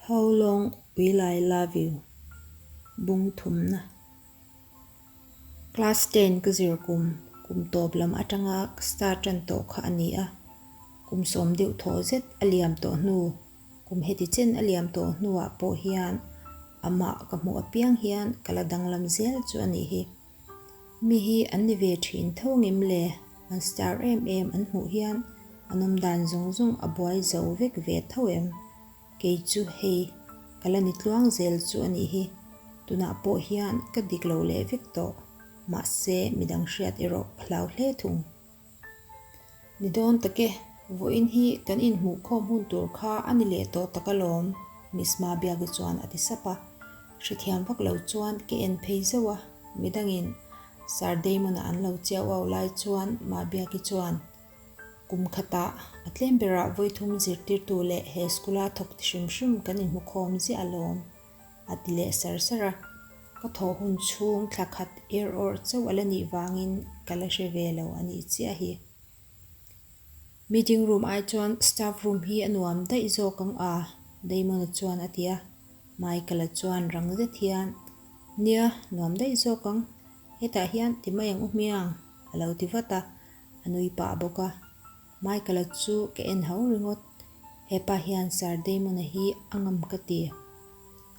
How long will I love you? Bung thumna. Class ten ka zir kum, kum tawp lam atanga ka star tan tawh kha a ni a. Kum sawm deuh thaw zet a liam tawh hnu, kum heti chen a liam tawh hnuah pawh hian amah ka hmuh apiang hian ka la danglam zel chu a nih hi. Mi hi an ni ve thin tho ngem le? An star em em an hmuh hian an awm dan zawng zawng a buai zo vek ve tho em? Kei chu hei, ka la ni tluang zel chu a nih hi. Tunah pawh hian ka dik lo leh vek tawh. Mahse, midang hriat erawh ka hlau hle thung. Ni dawn tak e, vawiin hi kan inhmuh khawm hun tur kha a ni leh tawh tak alawm, Miss Mabiaki chuan a ti sap a. Hrethiam vak lo chuan ka en phei zauh a, midangin Sir Damon-a an lo chiau au lai chuan Mabiaki chuan, Kum khatah a tlem berah vawithum zirtirtu leh he school-a thawk ti hrim hrim kan inhmu khawm ziah alawm, a ti leh sar sar a. Ka thawh hun chhung thla khat er awrh chauh a la nih vangin ka la hre ve lo a nih chiah hi. Meeting room ai chuan staff room hi a nuam daih zawk ang a, Damon-a chuan a ti a. Michael-a chuan rang zet hian, Nia, nuam daih zawk ang. Hetah hian ti mai ang u hmiang, a lo ti vat a. A nui pah bawk a. Michael-a chu ka en ho ringawt. Hepa hian Sir Damon-a hi a ngam ka ti.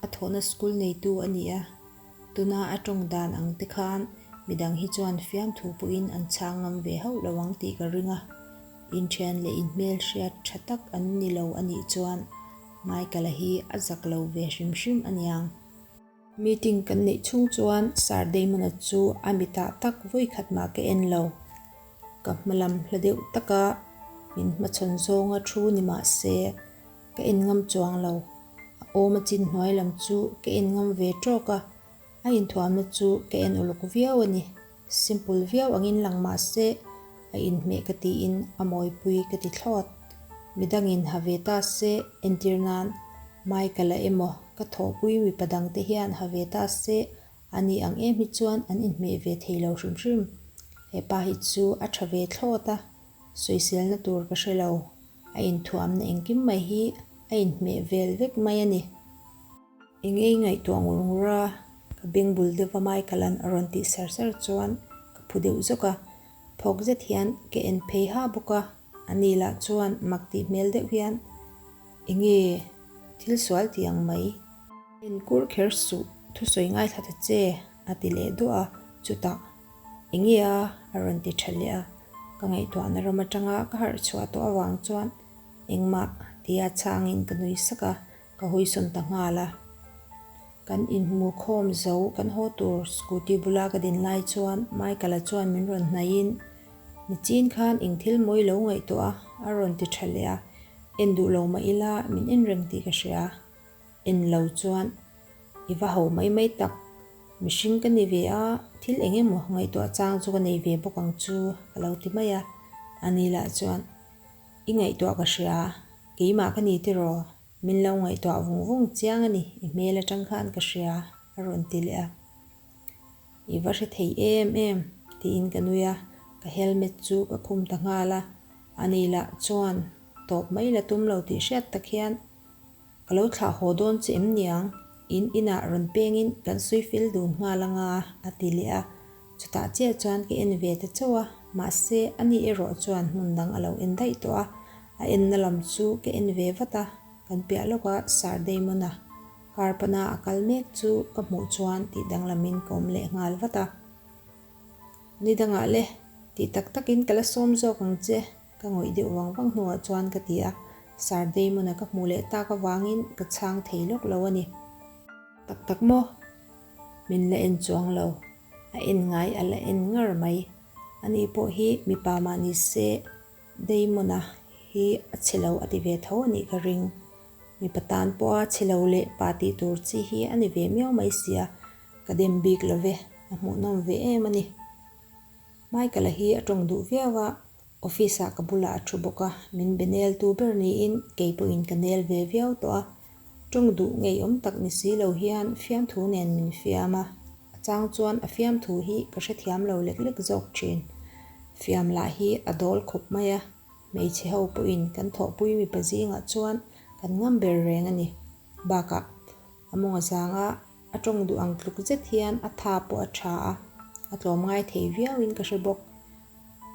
A thawhna school neitu a ni a, tuna a tawng dan ang te khan midang hi chuan fiamthu pawhin an chhang ngam ve hauh lo ang tih ka ring a. Inthian leh inhmelhriat tha tak an ni lo a nih chuan Michael-a hi a zak lo ve hrim hrim a niang. Meeting kan neih chhung chuan Sir Damon-a chu a mitah tak vawi khat mah ka en lo. Ka hma lam hla deuh taka min hmachhawn zawnga thu ni mah se ka en ngam chuang lo. A awm a chin hnuai lam chu ka en ngam ve tawk a, a inthuamna chu ka en uluk viau a ni. Simple viau angin lang mah se a inhmeh ka tiin a mawipui ka ti thlawt. Midangin ha ve ta se entir nan Michael-a emaw ka thawhpui mipa dangte hian ha ve ta se a ni ang em hi chuan an inhmeh ve thei lo hrim hrim. Hepa hi chu a tha ve thlawt a, sawiselna tur ka hre lo. A inthuamna engkim mai hi a inhmeh vel vek mai a ni. Eng ei ngaihtuah ngur ngur a, ka beng bul deuh a Michael-a'n a rawn tih sar sar chuan ka phu deuh zawk a, phawk zet hian ka en phei ha bawk a, ani lah chuan mak tih hmel deuh hian Enge thil sual tih ang mai? En kur kher suh, thusawi ngaithla ta che a ti leh duah a, chutah Enge a? a rawn ti tha leh a, ka ngaihtuahna ram atanga ka harh chhuah tawh avang chuan engmah tia chhangin ka nui sak a. Ka hawisawn ta nghal a. Kan inhmu khawm zo kan haw tur scooty bula ka din lai chuan Michael-a chuan min rawn hnaihin, Nichin khan eng thil mawi lo ngaihtuah a, a rawn ti tha leh a. En duh lo mah ila min en reng tih ka hria. En lo chuan i va ho mai mai tak. Mihring ka ni ve a, thil eng emaw ngaihtuah chang chu ka nei ve bawk ang chu ka lo ti mai a. Ani lah chuan I ngaihtuah ka hria, keimah ka ni tiraw? Min lo ngaihtuah vung vung chiang a ni, i hmel atang khan ka hria, a rawn ti leh a. I va hre thei em em, tiin ka nui a, ka helmet chu ka khum ta nghal a. Ani lah chuan tawp mai la tum lo tih hriat tak hian, Ka lo thlah haw dawn che em niang? In inah rawn pengin kan sawi fel dun nghal anga, a ti leh a. Chutah chiah chuan ka en ve ta chauh a, mahse ani erawh chuan hmun dang a lo en daih tawh a, a enna lam chu ka en ve vat a, kan piah lawka Sir Damon-a car pana a kal mek chu ka hmuh chuan tih danglamin ka awm leh nghal vat a. Ni dangah le, tih tak takin ka la sawm zawk ang che, ka ngawih deuh vang vang hnuah chuan ka ti a, Sir Damon-a ka hmuh leh tak avangin ka chhang thei lawk lo a ni. Tak tak maw? Min la en chuang lo. A en ngai a la en ngar mai. Ani pawh hi mipa mah ni se Damon-a hi a chhe lo a ti ve tho a nih ka ring. Mipa tan pawha chhe lo leh pa tih tur chi hi a ni ve miau mai sia, ka dem bik lo ve, a hmuhnawm ve em a ni. Michael-a hi a tawng duh viau a, office ah ka bulah a thu bawk a, min be nel tu ber niin kei pawhin ka nel ve viau tawh a, tawng duh ngeiawm tak ni si lo hian fiamthu nen min fiam a, a chang chuan a fiamthu hi ka hrethiam lo lek lek zawk thin. Fiam lah hi a dawl khawp mai a, hmeichhe ho pawhin kan thawhpui mipa zingah chuan kan ngam ber reng a ni. Bakah, a mawng a zang a, a tawng duh ang tluk zet hian a tha pawh a tha a, a tlawm ngai thei viauin ka hre bawk.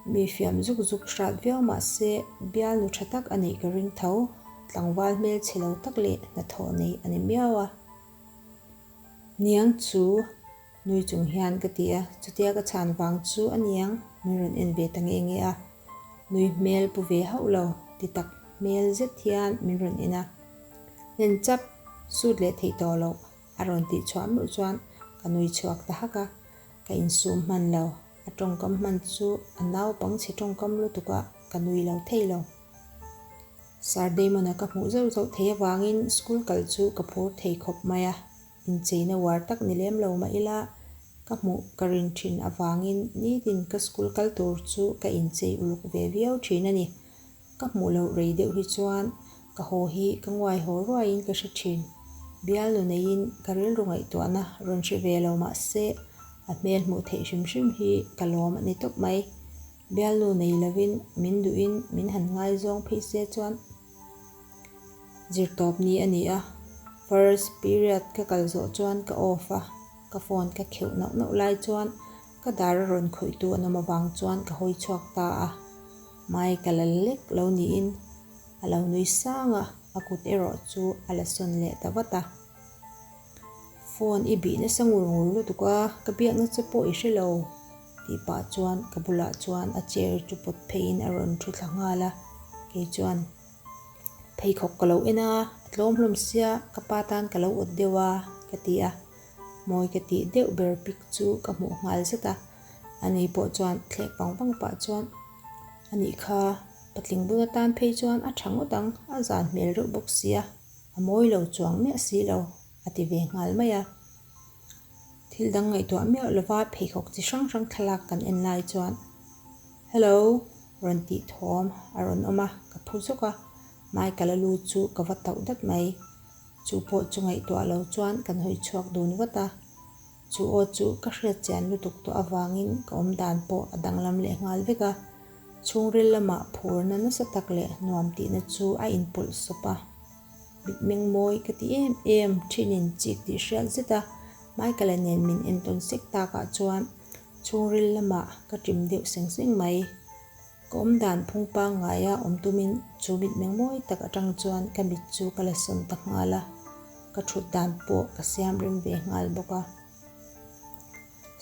Mi fiam zuk zuk hrat viau mah se bialnu tha tak a neih ka ring tho, tlangval hmel chhe lo tak leh hnathawh nei a ni miau a. Niang chu nui chung hian ka ti a, chutia ka chhan vang chu a niang min rawn en ve ta nge nge a, nui hmel pu ve hauh lo ti tak hmel zet hian min rawn en a, hnen chap sut leh theih tawh loh a rawn tih chhuah meuh chuan ka nui chhuak ta hak a, ka insum hman lo. A tawngkam hman chu a naupang chhe tawngkam lutuk a, ka nui lo thei lo. Sir Damon-a ka hmuh zauh zauh thei avangin school kal chu ka phur thei khawp mai a, incheina uar tak ni lem lo mah ila ka hmuh ka rin thin avangin nitin ka school kal tur chu ka inchei uluk ve viau thin a ni. Ka hmuh loh rei deuh hi chuan ka haw hi ka nguai haw ruaiin ka hre thin. Bialnu neiin ka rilru ngaihtuahna rawn hre ve lo mah se a hmel hmuh theih hrim hrim hi ka lawm a ni tawp mai. Bialnu nei lovin min duhin min han ngaizawng phei se chuan zirtawp ni a ni a. First period ka kal zawh chuan ka off a, ka phone ka kheuh nauh nauh lai chuan ka dar a rawn khawihtu an awm avang chuan ka hawi chhuak ta a. Mai ka la lek lo niin a lo nui sang a, a kut erawh chu a la sawn leh ta vat a. Phone i bih nasa ngur ngur lutuk a, ka biakna che pawh i hre lo tih pah chuan ka bulah chuan a chair chu pawt pheiin a rawn thu thla nghal a, kei chuan pheikhawk ka lo en a, a tlawm hlawm sia ka pa tan ka lo awt deuh a ka ti a, mawi ka tih deuh ber pic chu ka hmuh nghal zet a. Ani pawh chuan thlek vang vang pah chuan, A nih kha, patling bun atan phei chuan a tha ngawt ang, a zan hmel reuh bawk sia, a mawi lo chuang miah si lo, a ti ve nghal mai a. Thil dang ngaihtuah miah lova pheikhawk chi hrang hrang thlalak kan en lai chuan, Hello! rawn tih thawm a rawn awm a, ka phu zawk a, Michael a lu chu ka va tauh dat mai. Chu pawh chu ngaihtuah lo chuan kan hawi chhuak dun vat a. Chu aw chu ka hriat chian lutuk tawh avangin ka awm dan pawh a danglam leh nghal vek a, chhungril lamah phurna nasa tak leh nuam tihna chu a inpawlh sawp a. Mitmeng mawi ka ti em em thinin chik tih hriat zet a, Michael-a nen min entawn sek takah chuan chhungril lamah ka ṭim deuh seng seng mai. Ka awm dan phung pangngaia awm tumin chu mitmeng mawi tak atang chuan ka mit chu ka la sawn ta nghal a, ka thut dan pawh ka siam rem ve nghal bawk a.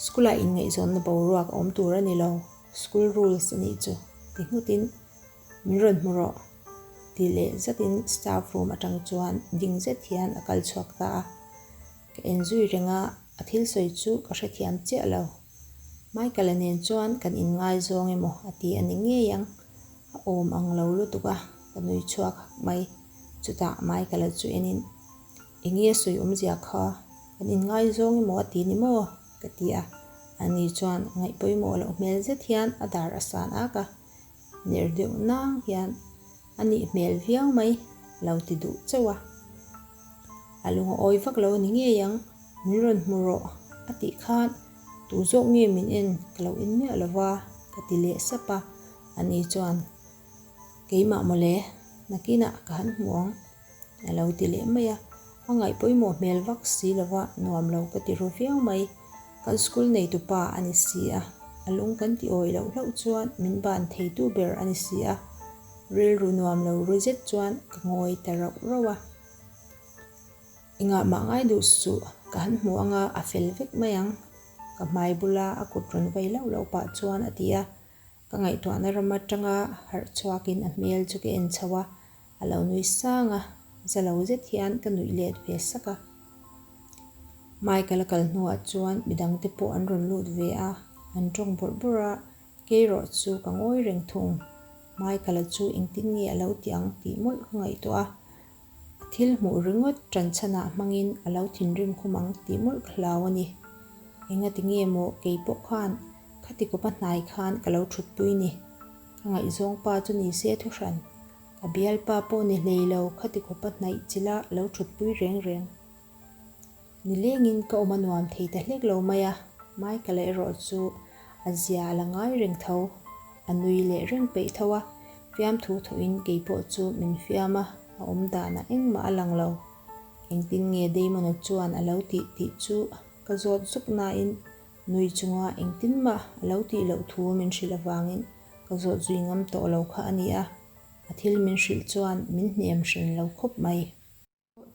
School-ah inngaihzawnna boruak a awm tur a ni lo, school rules a nih chu ti nghutin min rawn hmu rawh ti leh zatin staff room atang chuan ding zet hian a kal chhuak ta a. Ka en zui reng a, a thil sawi chu ka hrethiam chiah lo. Michael-a nen chuan kan inngaizawng emaw a ti a ni ngei ang, a awm ang lo lutuk a, ka nui chhuak hak mai. Chutah Michael-a chu enin, Enge a sawi awmzia kha, kan inngaizawng emaw a ti ni maw? ka ti a, ani chuan ngaih pawimawh loh hmel zet hian a dar a san ak a, ner deuh nang hian a nih hmel viau mai lo ti duh chauh a. A lung a awi vak lo a ni ngei ang, min rawn hmu rawh a tih khan tu zawk nge min en ka lo en miah lo va ka ti leh sap a, ani chuan keimah mawle nakinah ka han hmu ang a lo ti leh mai a, a ngaih pawimawh hmel vak si lo va nuam lo ka ti ru viau mai, kan school neitupa a ni si a, a lung kan ti awi loh hlauh chuan min ban theitu ber a ni si a, rilru nuam lo ru zet chuan ka ngawi ta rauh rauh a. Engah mah ngai duh suh, ka han hmu anga a fel vek mai ang, ka hmai bula a kut rawn vai lauh lauh pah chuan a ti a, ka ngaihtuahna ram atanga harh chhuakin a hmel chu ka en chho a, a lo nui sang a, za lo zet hian ka nuih let ve sak a. Michael a kal hnuah chuan midangte pawh an rawn lut ve a, an tawng bawrh bawrh a, Keirawh chu ka ngawi reng thung. Michael-a chu engtin nge a lo ti ang tih mawlh ka ngaihtuah a. A thil hmuh ringawt ṭanchhanah hmangin a lo thinrim khum ang tih mawlh ka hlau a ni. Engati nge maw kei pawh khan khati kawpa hnai khan ka lo ṭhutpui ni. Ka ngaihzawng pa chu ni se thuhran. Ka bialpa pawh ni hlei lo khati kawpa hnaih chila lo ṭhutpui reng reng. Nilengin ka awm a nuam thei ta hlek lo mai a, Michael-a erawh chu a zia a la ngai reng tho. A nui leh reng peih tho a, fiamthu thawhin kei pawh chu min fiam a, a awm danah engmah a lang lo. Engtin nge Damon-a chuan a lo tih tih chu ka zawt zuk nain nui chunga engtin mah a lo tih loh thu min hrilh avangin ka zawt zui ngam tawh lo kha a ni a, a thil min hrilh chuan min hnem hran lo khawp mai.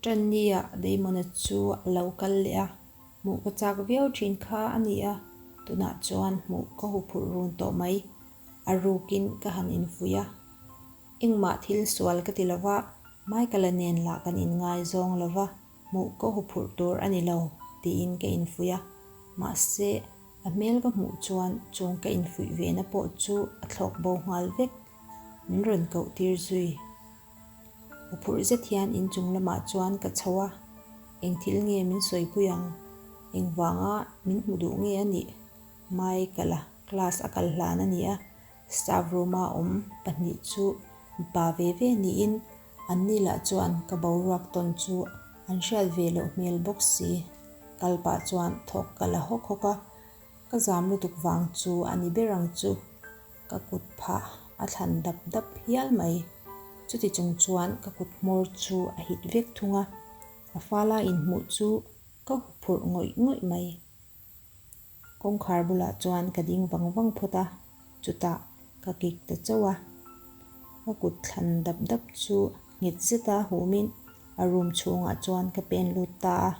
Tannia Damon-a chu a lo kal leh a, hmuh ka chak viau thin kha a ni a, tunah chuan hmuh ka huphurh run tawh mai. A rukin ka han infuih a, engmah thil sual ka ti lo va, Michael-a nen lah kan inngaizawng lo va, hmuh ka huphurh tur a ni lo tiin ka infuih a, mahse a hmel ka hmuh chuan chung ka infuih vena pawh chu a thlawk bo nghal vek, min rawn koh tir zui. Huphurh zet hian inchung lamah chuan ka chho a, eng thil nge min sawipui ang? Engvanga min hmu duh nge a nih? Michael-a class a kal hlan a ni a, staff room-a awm pahnih chu mipa ve ve niin anni lah chuan ka boruak tawn chu an hriat ve loh hmel bawk si. Kal pah chuan thawk ka la hawk hawk a, ka zam lutuk vang chu a ni ber ang chu. Ka kut phah a thlan dap dap hial mai. Chuti chung chuan ka kut hmawr chu a hit vek thung a, a fala inhmuh chu ka huphurh ngawih ngawih mai. Kawngkhar bulah chuan ka ding vang vang phawt a, chutah ka kik ta chauh a. Ka kut thlan dap dap chu nghet zeta humin a room chhungah chuan ka pen lut ta a.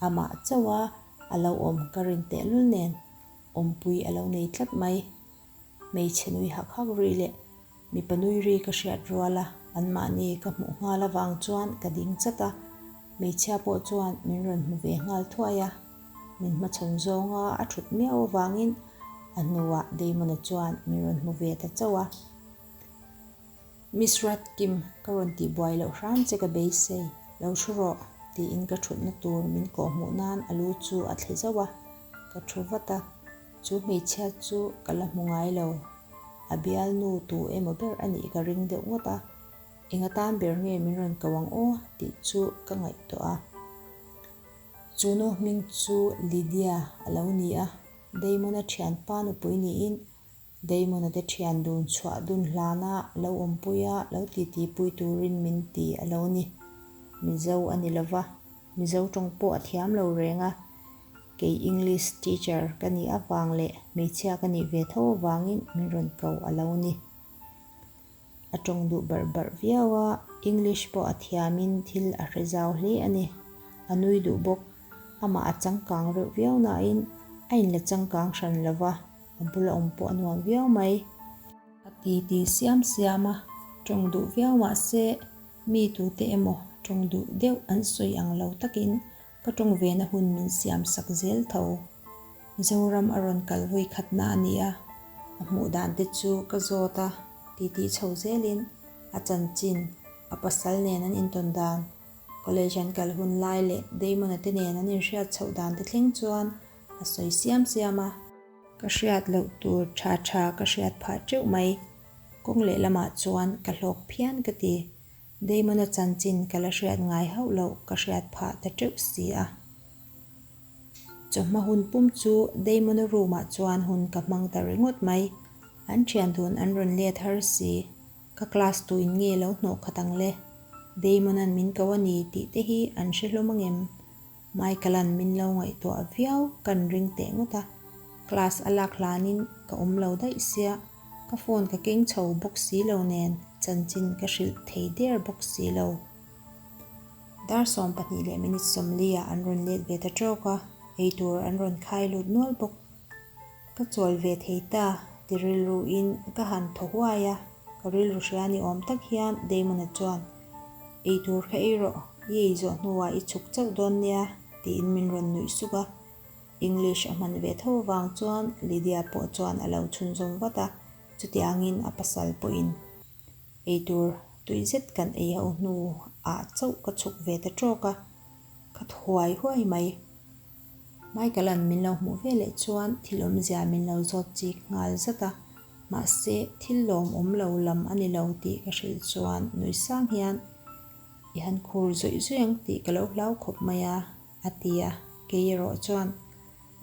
Amah chauh a a lo awm ka rin tehlul nen awmpui a lo nei tlat mai. Hmeichhe nui hak hak ri leh mipa nui ri ka hriat rual a, anmahni ka hmuh nghal avang chuan ka ding chat a, hmeichhia pawh chuan min rawn hmu ve nghal thuai a, min hmachhawn zawnga a thut miau avangin a hnuah Damon-a chuan min rawn hmu ve ta chauh a. Miss Ratkim, ka rawn tih buai loh hram che ka beisei, lo thu rawh, tiin ka thutna tur min kawhhmuh nan a lu chu a thle zauh a, ka thu vat a, chu hmeichhia chu ka la hmu ngai lo, a bialnu tu emaw ber a nih ka ring deuh ngawt a, eng atan ber nge min rawn ko ang aw tih chu ka ngaihtuah a. Chu nu hming chu Lydia a lo ni a, Damon-a thianpa nupui niin Damon-a te thian dun chhuah dun hlana lo awmpui a, lo titipui turin min ti a lo ni. Mizo a ni lova, Mizo tawng pawh a thiam lo reng a. Kei English teacher ka nih avang leh hmeichhia ka nih ve tho avangin min rawn ko a lo ni. A tawng duh barh barh viau a, English pawh a thiamin thil a hre zau hle a ni. A nui duh bawk. Amah a changkang reuh viau nain a inla changkang hran lova. A bula awm pawh a nuam viau mai. A ti ti siam siam a, tawng duh viau mah se mi tute emaw tawng duh deuh an sawi ang lo takin ka tawng vena hun min siam sak zel tho. Mizoram a rawn kal vawi khatna a ni a, a hmuh dan te chu ka zawt a, titi chho zelin a chanchin, a pasal nen an intawn dan, college an kal hun lai leh Damon-a te nen an inhriat chhoh dan te thleng chuan a sawi siam siam a. Ka hriat loh tur tha tha ka hriat phah teuh mai. Kawng lehlamah chuan ka hlawk phian ka ti. Damon-a chanchin ka la hriat ngai hauh loh ka hriat phah ta teuh si a. Chawhma hun pum chu Damon-a room-ah chuan hun ka hmang ta ringawt mai. An thian dun an rawn let har si. Ka class tuin nge lo hnawh khat ang le? Damon-a'n min ko a ni tih te hi an hre hlawm angem? Michael-a'n min lo ngaihtuah viau kan ring teh ngawt a, class a lak hlanin ka awm lo daih sia, ka phone ka keng chho bawk si lo nen chanchin ka hrilh thei der bawk si lo. Dar 12 leh minute 40 ah an rawn let ve ta tawk a, eitur an rawn khai lut nual bawk. Ka chawl ve thei ta, ti rilruin ka han thaw huai a, ka rilru hria ni awm tak hian Damon-a chuan, Ei tur kha ei rawh, i ei zawh hnuah i chhuk chauh dawn nia, tiin min rawn nuih suk a. English a hman ve tho avang chuan Lydia pawh chuan a lo chhunzawm vat a, chutiangin a pasal pawhin ei tur tui zet kan ei ho hnuah chauh ka chhuk ve ta tawk a, ka thaw huai huai mai. Michael-a'n min lo hmuh ve leh chuan thil awmzia min lo zawt chik nghal zat a, mahse thil lawmawm lo lam a ni lo tih ka hrilh chuan nui sang hian i han khur zawih zawih ang tih ka lo hlau khawp mai a, a ti a, kei erawh chuan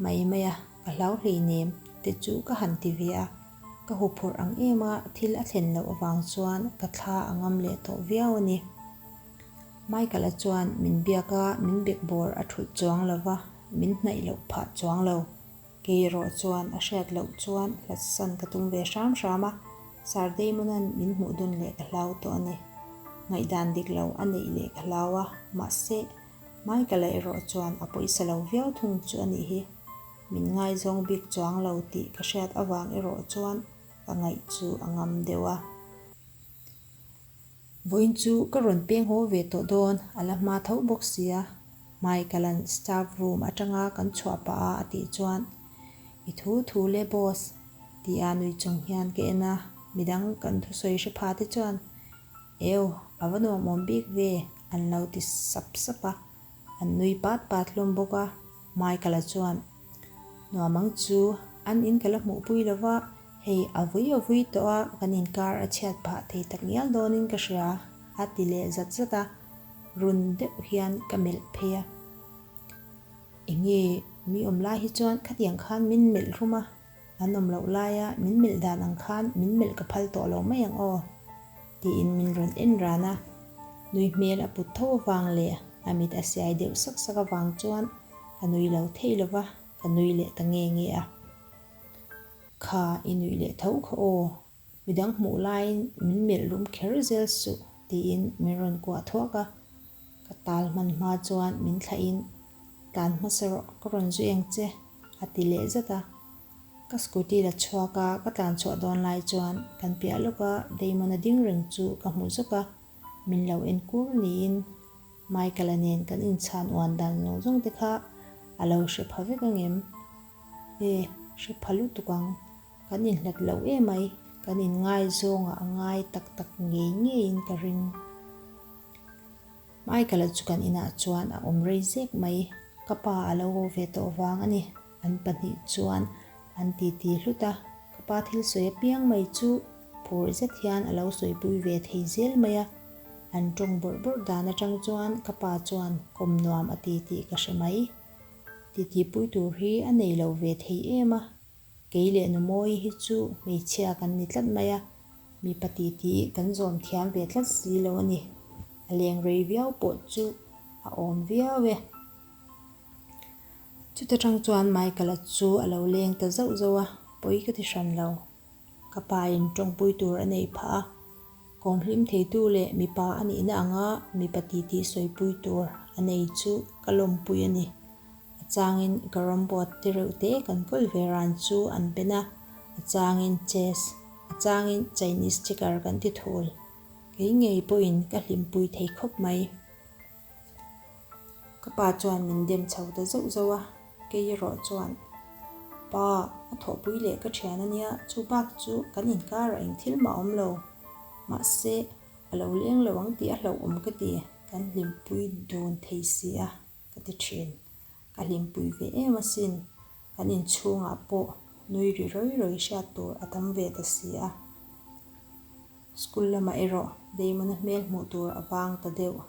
mai mai a, ka hlau hleinem te chu ka han ti ve a, ka huphurh ang em a, thil a thlen loh avang chuan ka thla a ngam leh tawh viau a ni. Michael-a chuan min biak a, min bekbawr a thulh chuang lo va, min hnaih loh phah chuang lo. Kei erawh chuan a hriat loh chuan hlatsan ka tum ve hram hram a, Sir Damon-a'n min hmuh dun leh ka hlau tawh a ni. Ngaihdan dik lo a neih leh ka hlau a, mahse, Michael-a erawh chuan a pawisa lo viau thung chu a nih hi. Min ngaizawng bik chuang lo tih ka hriat avang erawh chuan ka ngaih chu a ngam deuh a. Vawiin chu ka rawn peng haw ve tawh dawn, a la hma tho bawk sia. Michael-a'n staff room atanga kan chhuah pah a a tih chuan, I thu thu le boss, ti a nui chung hian ka en a, midang kan thusawi hre pha te chuan, Eu, a va nuam awm bik ve, an lo ti sap sap a, an nui pat pat hlawm bawk a. Michael-a chuan, Nuam ang chu, an in ka la hmuhpui lo va, hei a vui a vui tawh a, kan inkar a chhiat phah thei tak ngial dawnin ka hria, a ti leh zat zat a, run deuh hian ka melh phei a. Enge mi awm lai hi chuan khatiang khan min melh rum a, an awm loh laia min melh dan ang khan min melh ka phal tawh lo mai ang aw, tiin min rawn en ran a. Nui hmel a put tho avang leh a mit a siai deuh sak sak avang chuan ka nui lo thei lo va, ka nui leh ta nge nge a. Kha i nuih leh tho kha aw, midang hmuh laiin min melh rum kher zel suh, tiin min rawn kuah thuak a. Ka tal hman hma chuan min thlahin, Tlan hmasa rawh, ka rawn zui ang che, a ti leh zat a. Ka scooty la chhuak a, ka tlan chhuah dawn lai chuan kan piah lawka Damon-a ding reng chu ka hmu zawk a, min lo en kur niin Michael-a nen kan inchhan uan dan zawng zawng te kha a lo hre pha vek angem? E, hre pha lutuk ang, kan inhlat lo emai, kan inngaizawngah a ngai tak tak ngei ngeiin ka ring. Michael-a chu kan inah chuan a awm rei zek mai, ka pa a lo haw ve tawh vang a ni. An pahnih chuan an titi hlut a, ka pa thil sawi apiang mai chu phur zet hian a lo sawipui ve thei zel mai a. An tawng bawrh bawrh dan atang chuan ka pa chuan kawm nuam a ti tih ka hre mai. Titipui tur hi a nei lo ve thei em a, kei leh Numawi hi chu hmeichhia kan ni tlat mai a, mipa titi kan zawm thiam ve tlat si lo a ni. A leng rei viau pawh chu a awm viau e. Chuta tang chuan Michael-a chu a lo leng ta zauh zauh a, pawi ka ti hran lo. Ka pa in tawngpui tur a nei phah a, kawm hlim theitu leh mipa a nihna anga mipa titi sawipui tur a nei chu ka lawmpui a ni. A changin carrom board te reuh te kan kawl ve ran chu an ben a, a changin chess, a changin Chinese checker kan ti thul. Kei ngei pawhin ka hlimpui thei khawp mai. Ka pa chuan min dem chho ta zauh zauh a, kei erawh chuan, Pa, a thawhpui leh ka thian a nia, chu bak chu kan inkarah eng thil mah a awm lo. Mahse, a lo leng lo ang tih a hlauhawm ka ti, kan hlimpui dun thei si a, ka ti thin. Ka hlimpui ve em asin, kan inchhungah pawh nui ri rawi rawi hriat tur a tam ve ta si a. School lamah erawh Damon-a hmel hmuh tur a vang ta deuh.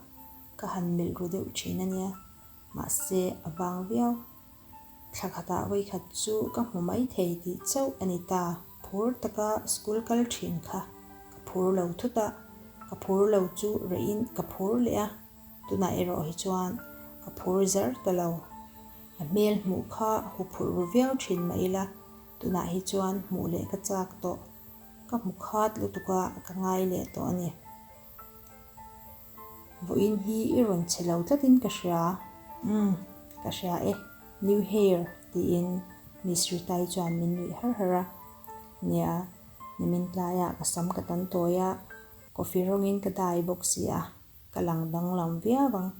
Ka han melh ru deuh thin a nia, mahse a vang viau. Thla khatah vawikhat chu ka hmu mai thei tih chauh a ni ta. Phur taka school kal thin kha ka phur lo thut a, ka phur lo chu reihin ka phur leh a, tunah erawh hi chuan ka phur zar ta lo. A hmel hmuh kha huphurh ru viau thin mah ila, tunah hi chuan hmuh leh ka chak tawh. Ka hmu khat lutuk a, ka ngai leh tawh a ni. Vawiin hi i rawn che lo tlatin ka hria. Umm, ka hria e, new hair tiin Miss Ritai chuan min nuih har har a. Nia, nimin tlaiah ka sam ka tan tawi a, coffee rawngin ka dai bawk si a, ka lang danglam viau ang.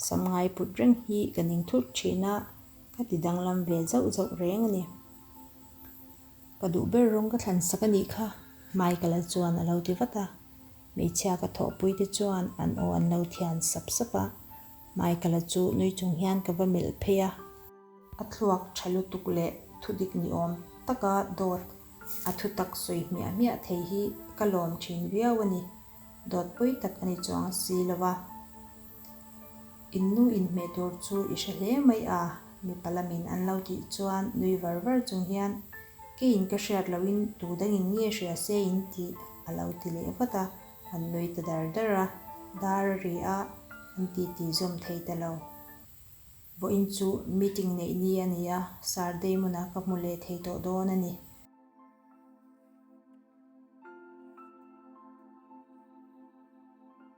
Sam ngai put reng hi ka ning thut thin a, ka ti danglam ve zauh zauh reng a ni. Ka duh ber rawng ka thlan sak a nih kha, Michael-a chuan a lo ti vat a. Hmeichhia ka thawhpui te chuan an aw an lo thian sap sap a. Michael-a chu nui chung hian ka va melh phei a. A thluak tha lutuk leh thudik ni awm taka dawt a thutak sawi hmiah hmiah thei hi ka lawm thin viau a ni. Dawt pawi tak a ni chuang si lo va. In nu inhmeh tur chu i hre hle mai a, mipa lamin an lo tih chuan nui var var chung hian keiin ka hriat lohin tu dangin nge hria se in tih a lo ti leh vat a, an nui ta dar dar a, dar a ri a. An titi zawm thei ta lo. Vawiin chu meeting neih ni a ni a, Sir Damon-a ka hmu leh thei tawh dawn a ni.